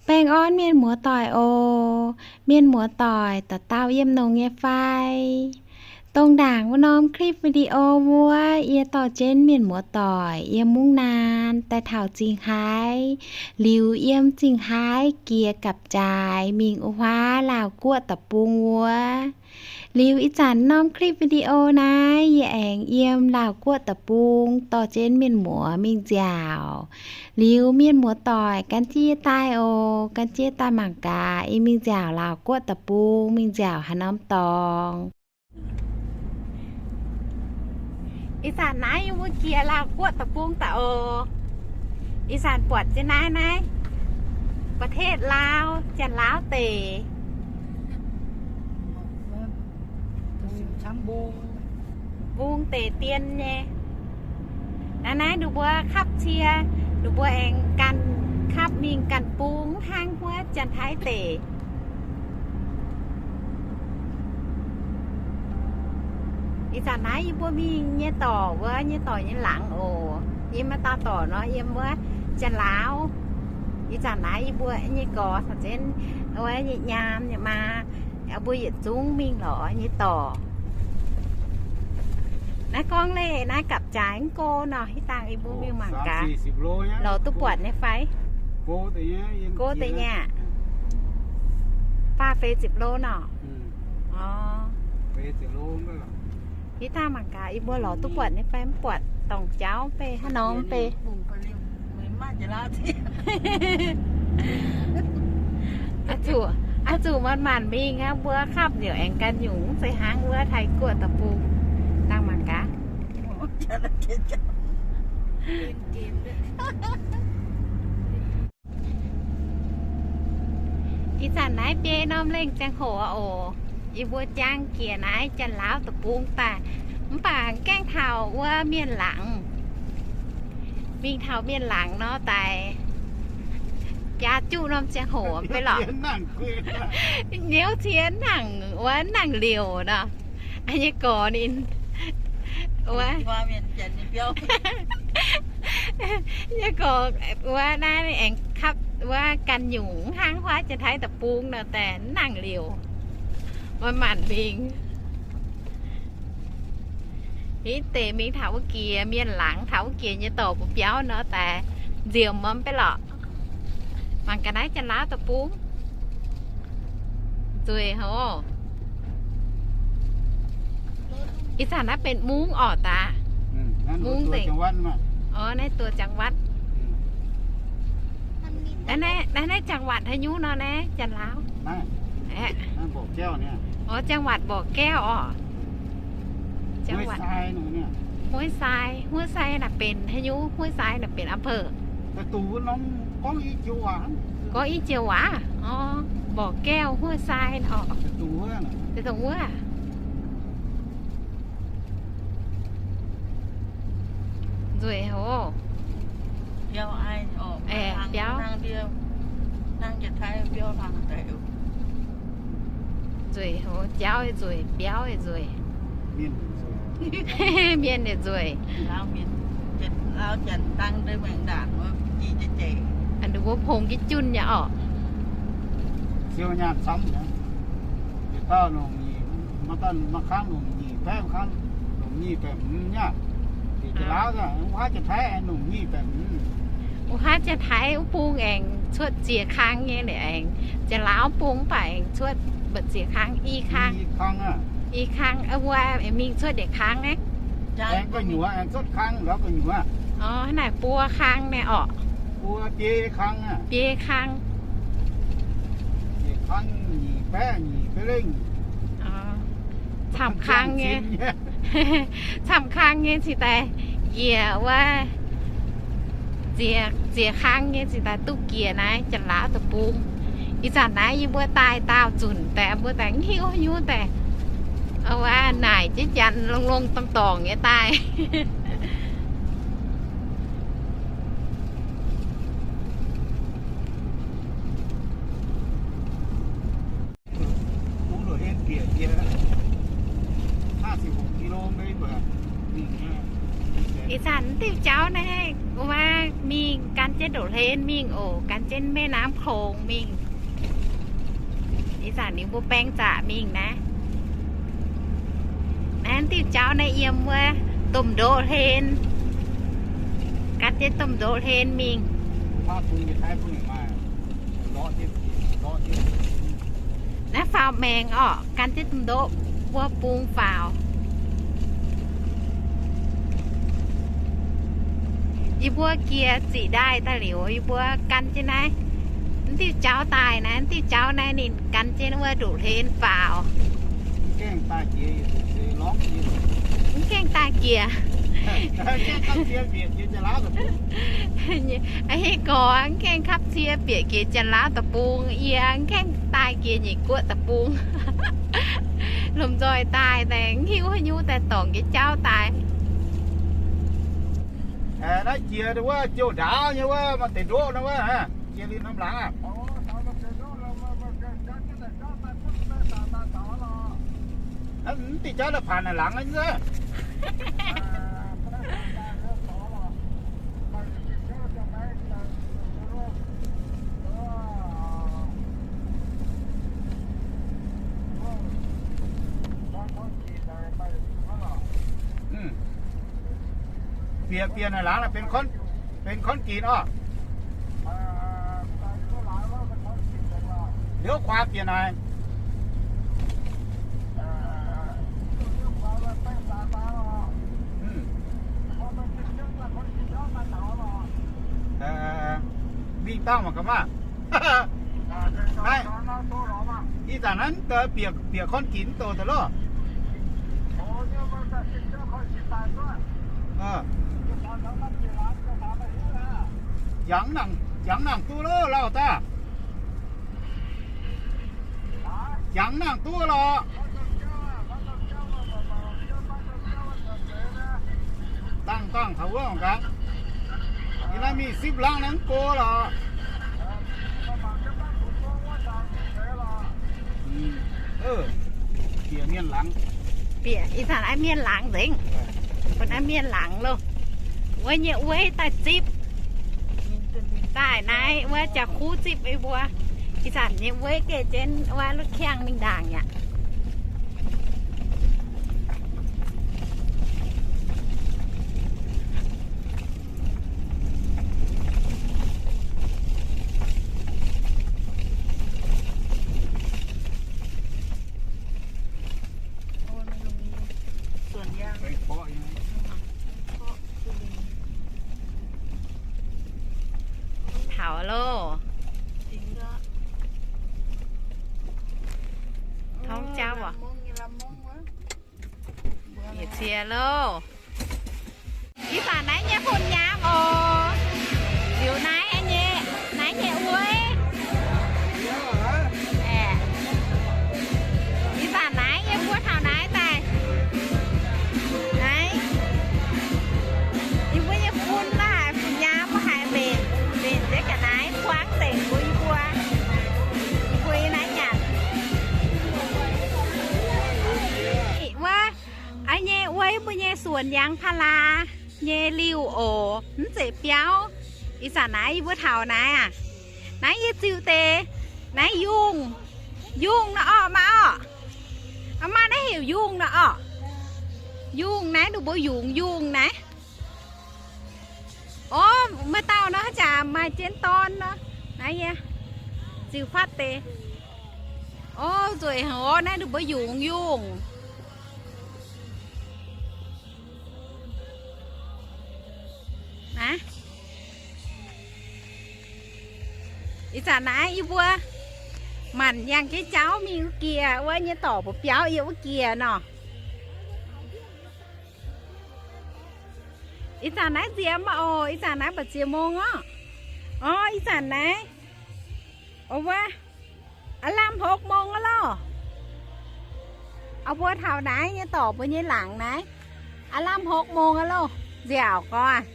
Baengh orn mienh muoz-doic oc. Mienh muoz-doic dauh dauh yiem longx nyei fai? Dongh ndaangc wuov norm คลิปวิดีโอ wuov, yie dorh jienv mienh muoz-doic yiem mungv naan daaih taux Zingh Haaix, liuz yiem Zingh Haaix jiex gapv-jaaix mingh wuov huaav Laauh Guoqv deic-bung wuov. Liuz ih zanc norm คลิปวิดีโอ naaiv yie aengx yiem Laauh Guoqv deic-bung dorh jienv mienh muoz mingh nziaauc. Liuz mienh muoz-doic gan jienv yie daaih oc. Gan jienv daaih mangc gaax yie mingh nziaauc Laauh Guoqv deic-bung, mingh nziaauc haaix norm dorngx. Ih zanc naaiv yie mbuo jiex Laauh Guoqv deic-bung daaih oc. Ih zanc buatc jienv naaiv, naaiv ประเทศลาว, Janx-Laauv deic. Mbung deic dien nyei. Naaiv, naaiv ninh mbuo kapv cie, ninh mbuo aengx ganh kapv mingh ganh bung hnangv wuov Janx-Taiv deic. Ih zanc naaiv yie mbuo mingh nyei dorc wuov, nyei dorc nyei laangz oc. Yiem maaih dauh dorc nor yiem wuov Janx-Laauv. Ih zanc naaiv yie mbuo nyei gorx caux jienv wuov nyei nyaam nyei maa, mbuo yietc zungv mingh lorz nyei dorc. Naaiv gorngv leih naaiv gapv-jaaix mv go nor, hitv dangh yie mbuo mingh mangc gaax, lorz duqv buatc nyei fai. Go deix nyei aqv. Faah feix ziepc lo nor. Hitv dangh mangc gaax yie mbuo lorz duqv buatc nyei fai mv buatc, dorngc jauv mv bei, haaix norm mv bei. Oix zuqc, oix zuqc manc-manc mingh aqv, mbuo kapv nziouc aengx ganh nyungc, mv zeiz hnangv wuov Taiv Guoqv deic-bung. Dangh mangc gaax. Ih zanc naaiv biei norm lengh ziangh hoc oc. Yie mbuo jangx jiex naaiv Janx-Laauv deic-bung daaih, mv baac gaengh taux wuov Mienh laangz. Mingh taux Mienh laangz nor daaih, jaa juqv norm ziangh hoc mv bei lorqc. Niouv cie nangc wuov nangc liouc nor. Nyei gorx ninh wuov, nyei gorx wuov naaiv aengx kapv wuov ganh nyungc hnangv huaav Janx-Taiv deic-bung nor daaih nangc liouc. Manc-manc mingh. Hitv deix mingh taux wuov jiex Mienh laangz, taux wuov jiex nyei dorc mbuo biauv nor daaih nziemx mv bei lorqc. Mangc gaax naaiv Janx-Laauv deic-bung. Nzueic hov. Ih zanc naaiv benx mungv orqc daaih. Mungv deix. Orv, naaiv ตัวจังหวัด. Naaiv, naaiv, naaiv จังหวัด haaix nyungc nor naaiv Janx-Laauv? Aeqv, orv, จังหวัดบ่อแก้ว orqc. จังหวัด Mueiv Sai, Mueiv Sai. Mueiv Sai naaic benx haaix nyungc? Mueiv Sai naaic benx อำเภอ. Gorngv i joux waac. Orv, บ่อแก้ว Mueiv Sai orqc. Deix dongh wuov. Nzueic hov. Biauv, biauv. Nzueic hov, jauv nzueic, biauv nzueic. Mienh yaac nzueic. Ninh mbuo pongx jienv junh nyei orqc. Siou nyaanh camv nyei. Yietc dauh longc nyic, maaih dauh maaih kangv longc nyic baeqv, maaih kangv longc nyic baeqv hmz nyei. Deix Janx-Laauv wuov, wuov haav Janx-Taiv longc nyic baeqv hmz. Wuov haav Janx-Taiv wuov bung aengx cuotv ziex kang nyei, aengx Janx-Laauv bung mv baac aengx cuotv mbu'ziex kang, i kang. I kang, wuov mingh cuotv deix kang naaiv. Aengx gu'nyuoz, aengx cuotv kang lorz gu'nyuoz. Orv, naaic buo kang naaiv orqc. Buo biei kang aqv. Biei kang. Ziex kang nyic baeqv, nyic baeqv lengh. Camv kang nyei. Camv kang nyei cingx daaih njiec wuov, ziex, ziex kang nyei cingx daaih duqv jiex naaiv Janx-Laauv deic-bung. Ih zanc naaiv yie mbuo daaih daauh zunc daaih, mbuo daaih mv hiuv nyungc daaih, wuov naaic jienv janx longx-longx dorngc-dorngc nyei daaih. Ih zanc diuh jauv naaiv wuov mingh gan jienv ndoqv hlen mingh oc, gan jienv แม่น้ำโขง mingh. Ih zanc ninh mbuo baeng zaqc mingh naaiv. Naaiv diuh jauv naaiv yiem wuov domh ndoqv hlen, gan jienv domh ndoqv hlen mingh. Naaiv faaux maengx orqc, gan jienv domh ndoqv wuov bung faaux. Yie mbuo jiex ziqc ndaaih daaih liuz, yie mbuo gan jienv naaiv, naaiv diuh jauv daaih naaiv, naaiv diuh jauv naaiv ninh gan jienv wuov ndoqv hlen faaux. Mv gaengh daaih jiex. A'hneiv gorx, mv gaengh kapv cie bieqc jiex Janx-Laauv deic-bung. Yie mv gaengh daaih jiex nyeic guoqv deic-bung. Lomh nzoih daaih, daaih mv hiuv haaix nyungc, daaih dorngc jiex jauv daaih. Naaiv jiex wuov jouh ndaauv nyei wuov, maaih deix ndoqv nor wuov, jiex liuz norm laangz aqv. Mv diuh jauv daaih paanx naaic laangz aqv. Bieqc, bieqc naaic laangz benx คอนกรีต orqc. Liuz kuaax bieqc naaic. Mingh dangh mangc gaax maah. Naaiv, ih zanc naaiv bieqc, bieqc คอนกรีต mv douc daaih loh. Jangx nangc, jangx nangc duqv loh, lauh daaih. Jangx nangc duqv lorqc. Dangh dangh taux wuov mangc gaax. Yie naaiv mingh sipv laangz naaiv mv go lorqc. Bieqc mienh laangz. Bieqc ih zanc naaiv mienh laangz nzengc. Bun naaiv mienh laangz loh. Wuov nyei ueiv daaih zipv. Daaih naaiv wuov jaax-kuv zipv ei mbuo. Ih zanc nyei ueiv geh jienv wuov lutv kiangv mingh ndaangc yaac. Taux loh. Tongv jauv oc. Yietc cie loh. Ih zanc naaiv nyei fun nyaam oc. Liuz naaiv nyei, naaiv nyei ueiv. Ih zanc naaiv yie mbuo taux naaiv daaih. Naaiv, yie mbuo nyei fun naaiv fun nyaam mbuo haiz mbenc, mbenc nzengc ga'naaiv buangv nzengc mbuo yie mbuo. Yie mbuo yie naaiv nyanc. Wuov, a'nyei wuov yie mbuo nyei suonc yangh พารา nyei liuh oc, mv zeiz biauv. Ih zanc naaiv yie mbuo taux naaiv aac, naaiv yie ziux deix, naaiv yungh, yungh nor orqc, maaih orqc. Aa, maaih naaiv heuc yungh nor orqc. Yungh naaiv, ninh mbuo yungz yungh naaiv. Orv, maaih dauh nor jaax maaih jienv dorn nor. Naaiv yie ziux fatv deix. Orv, nzueic haic orv, naaiv ninh mbuo yungz yungh. Naaiv, ih zanc naaiv yie mbuo manc yangh jienv jauv mingh wuov jiex wuov nyei dorc mbuo biauv yiem wuov jiex nor. Ih zanc naaiv nziemx oc, ih zanc naaiv mbu'ziex mong orqc. Orv, ih zanc naaiv, o wuov, aav lamh hopv mong aqv loh. Aa, mbuo taux naaiv nyei dorc mbuo nyei laangz naaiv, aav lamh hopv mong aqv loh. Nziaauc gorx,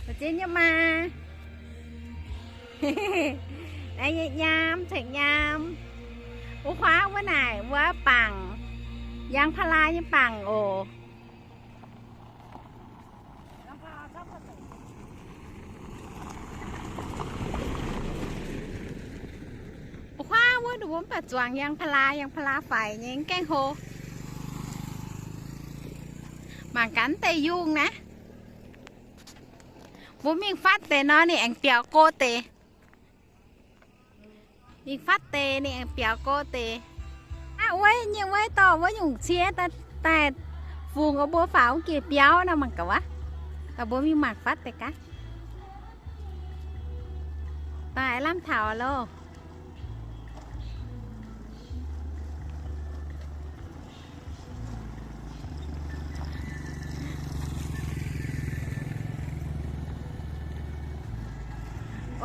mbu'ziex nyei maa. Naaiv nyei nyaam cingx nyaam. Wuov huaav wuov naaic wuov bangc. Yangh พารา nyei bangc oc. Huaav wuov nduqc mbuo mv baac zuangx yangh พารา, yangh พารา faix nyei, mv gaengh hlo. Mangc gaax deix yungh naaiv. Mbuo mingh fatv deix nor, ninh aengx biaux go deix. Mingh fatv deix ninh aengx biaux go deix. Aav, wuov nyei wuov dorh wuov nyungc cie daaih, daaih fungx mbuo faaux wuov geh biauv nor mangc gaax wuov. Mbuo mingh mangc fatv deix gaax. Daaih lamh taux loh.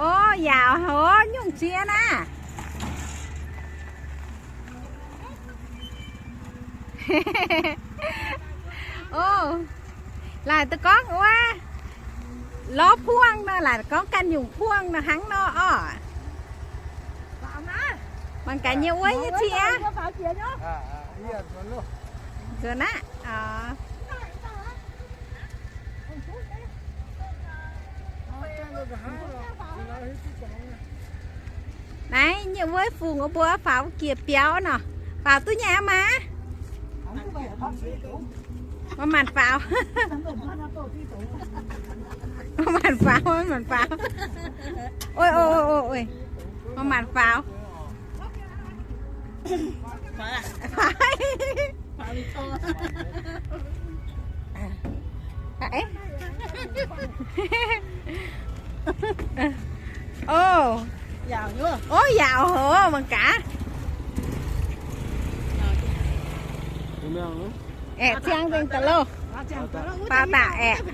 Ov, yaauc haic nyungc cie naaiv. Ov, laaic duqv gorngv wuov lorz puongv nor, laaic gorngv ganh nyungc puongv nor hnangv nor orqc. Mangc gaax nyei wuov nyei cie. Nzuonx aqv. Naaiv nyei wuov fungx mbuo faaux jiex biauv nor, faaux duqv nyei aqv maah. Mv maanc faaux. Mv maanc faaux, mv maanc faaux. Oi, oi, oi, oi. Mv maanc faaux. Ov, yaauc haic mangc gaax. Aeqv, ziangh nzengc daaih loh. Faaux daaih aeqv.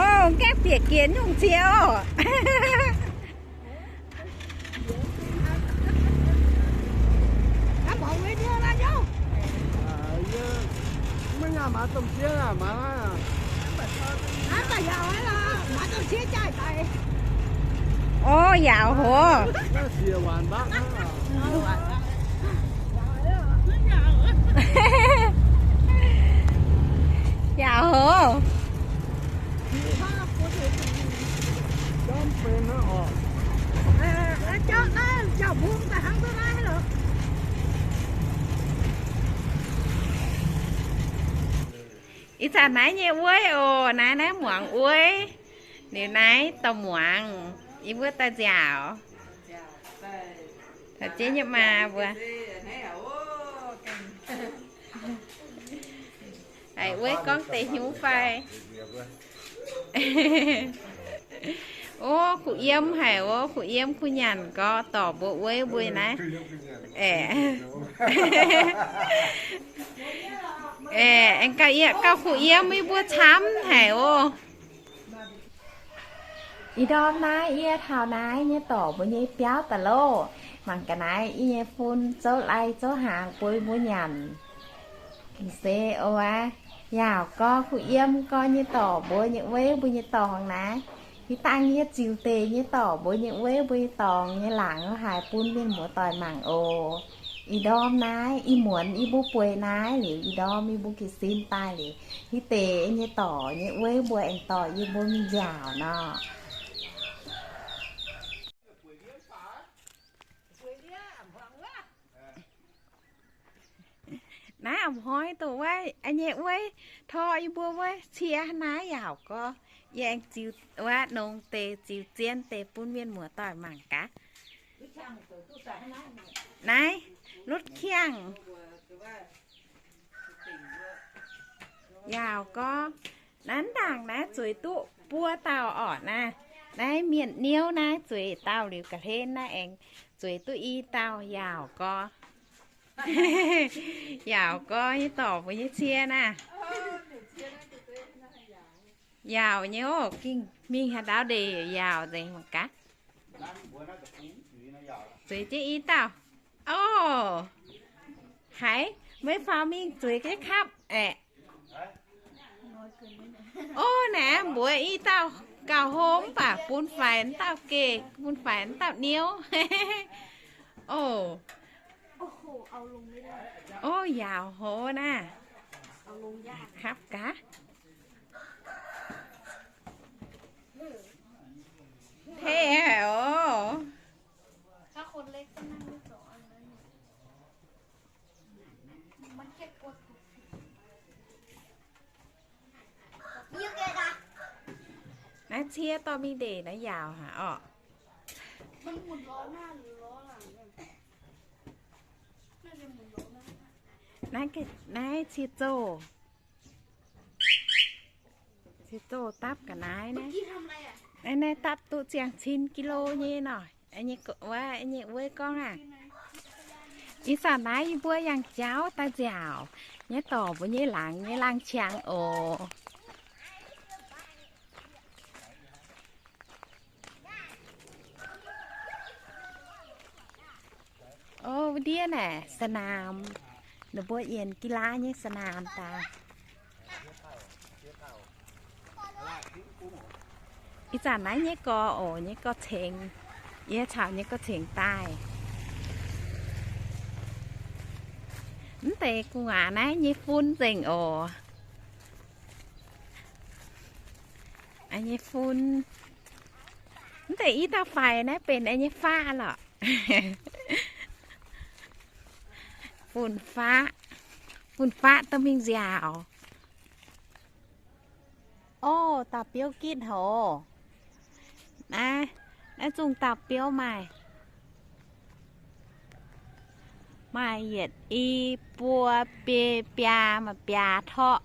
Ov, gaengh bieqc jienv nyungc cie oc. Ov, yaauc haic. Yaauc haic. Ih zanc naaiv nyei wuov oc, naaiv, naaiv muangx wuov. Liuz naaiv dorh muangx, yie mbuo daaih nziaauc. Taux jienv nyei maa mbuo. Haiz wuov gorngv deix hnyouv fai? Ov, kuh yiem haic ov, kuh yiem kuh nyanc gorx dorc mbuo wuov mbuo naaiv. Aeqv, aeqv, aengx gauh yie gauh kuh yiem yie mbuo camv haic ov. Ih ndorm naaiv yie taux naaiv nyei dorc mbuo nyei biauv daaih loh. Mangc gaax naaiv yie nyei fun zouv lai zouv hnaangx bun mbuo nyanc. Gengh se oc, yaauc gorx kuh yiem gorx nyei dorc mbuo nyei weiv mbuo nyei dorngx naaiv. Hitv dangh yie ziux deix nyei dorc mbuo nyei weiv mbuo nyei dorngx nyei laangz haaix bun mienh muoz-doic mangc oc. Ih ndorm naaiv ih muonz yie mbuo bueix naaiv liuz, ih ndorm yie mbuo geh sin daaih liuz, hitv deix nyei dorc nyei weiv mbuo aengx dorh yie mbuo mingh nziaauc nor. Naaiv a'hnoi dongh wuov nyei wuov, tov yie mbuo wuov cie naaiv yaauc gorx, yie aengx ziux wuov nongx deix, ziux zien deix bun mienh muoz-doic mangc gaax. Naaiv lutv kiangh. Yaauc gorx, naaiv ndaangc naaiv zueiz duqv buo dauh orqc naaiv. Naaiv mienh niouv naaiv zueiz dauh liuz ga'hlen naaiv aengx zueiz duqv i dauh yaauc gorx. Yaauc gorx nyei dorc mbuo nyei cie naaiv. Yaauc nyei oc, gengh mingh haaix ndau ndeic yaauc nzengc mangc gaax. Zueiz jienv i dauh. Ov, haiz meih faaux mingh zueiz jienv kapv aeqv. Ov, naaiv mbuox i dauh gauh hlo mv baac bun faix dauh geh, bun faix dauh niouv. Ov, ov, yaauc hoz naaiv. Hapv gaax. Tv haic oc. Naaiv cie dorh mingh ndeic naaiv yaauc haic orqc. Naaiv, naaiv cie zoh. Cie zoh dapv ga'naaiv naaiv. Naaiv, naaiv dapv duqv ziangh cin kilo nyei nor. Wuov, wuov gorngv aac, ih zanc naaiv yie mbuo yangh jauv daaih nziaauc, nyaiv dorc mbuo nyei laangz nyei laangh qangx oc. Ov, wuov ndiev naaic สนาม, ninh mbuo yienc กีฬา nyei สนาม daaih. Ih zanc naaiv nyei gorx oc, nyei gorx-cengx, yie caux nyei gorx-cengx daaih. Mv deix gu'nguaaz naaiv nyei fun nzengc oc. Nyei fun. Mv deix i dauh faix naaiv benx nyei faqv lorqc. Fun-faqv, fun-faqv dorh mingh nziaauc. Ov, dauh biouv gitv haic. Naaiv, naaiv zungh dauh biouv maaih, maaih yietc i buo biaa maaih biaa torqv.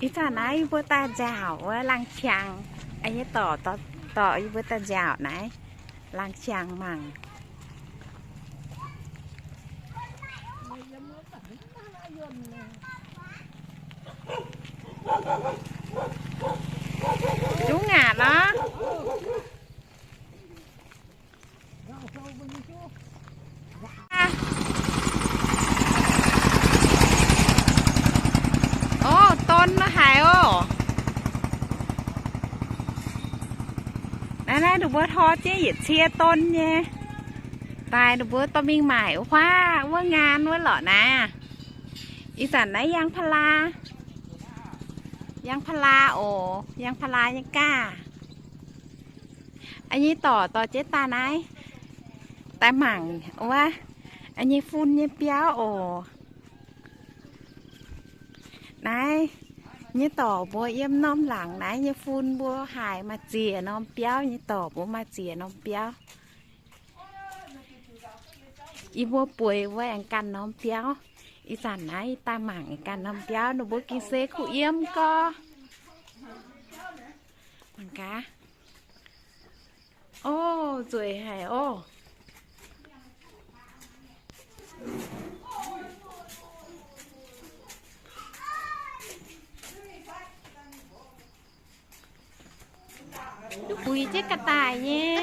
Ih zanc naaiv yie mbuo daaih nziaauc wuov laangh qangx, nyei dorc, dorc yie mbuo daaih nziaauc naaiv laangh qangx mangc. Zungv ngaatc lorqc. Ov, don haic oc. Naaiv, naaiv ninh mbuo tor jienv yietc cie don nyei. Daaih ninh mbuo dorh mingh maaic huaav wuov ngaan wuov lorqc naaiv. Ih zanc naaiv ยางพารา, ยางพารา oc, ยางพารา nyei gaav. Nyei dorc dorh jienv daaih naaiv daaih mangc wuov nyei fun nyei biauv oc. Naaiv nyei dorc mbuo yiem norm laangz naaiv nyei fun mbuo haiz maaih ziex norm biauv, nyei dorc mbuo maaih ziex norm biauv. Yie mbuo bueix wuov aengx ganh norm biauv. Ih zanc naaiv yie daaih mangc aengx ganh norm biauv, ninh mbuo gengh se kuh yiem gorx. Mangc gaax. Ov, nzueic haic oc. Uix jienv ga'daic nyei.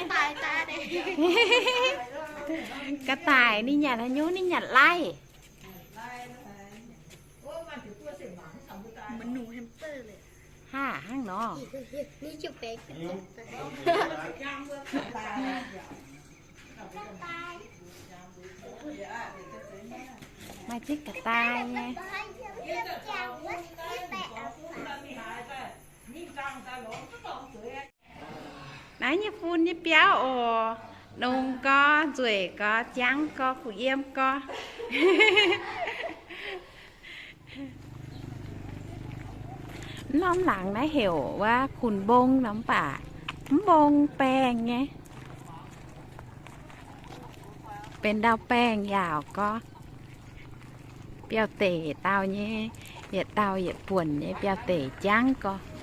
Ga'daic ninh nyanc haaix nyungc? Ninh nyanc laih. Hnangv nor. Maaih jienv ga'daic nyei. Naaiv nyei fun nyei biauv oc. Nongx gorx, nzueic gorx, jangv gorx, kuh yiem gorx. Norm laangz naaiv heuc wuov Kunx Mbong nor mv baac mv mbong baengh nyei. Benx ndau-baengh yaauc gorx. Biauv-deic dauh nyei, yietc dauh yietc buonc nyei biauv-deic jangv gorx.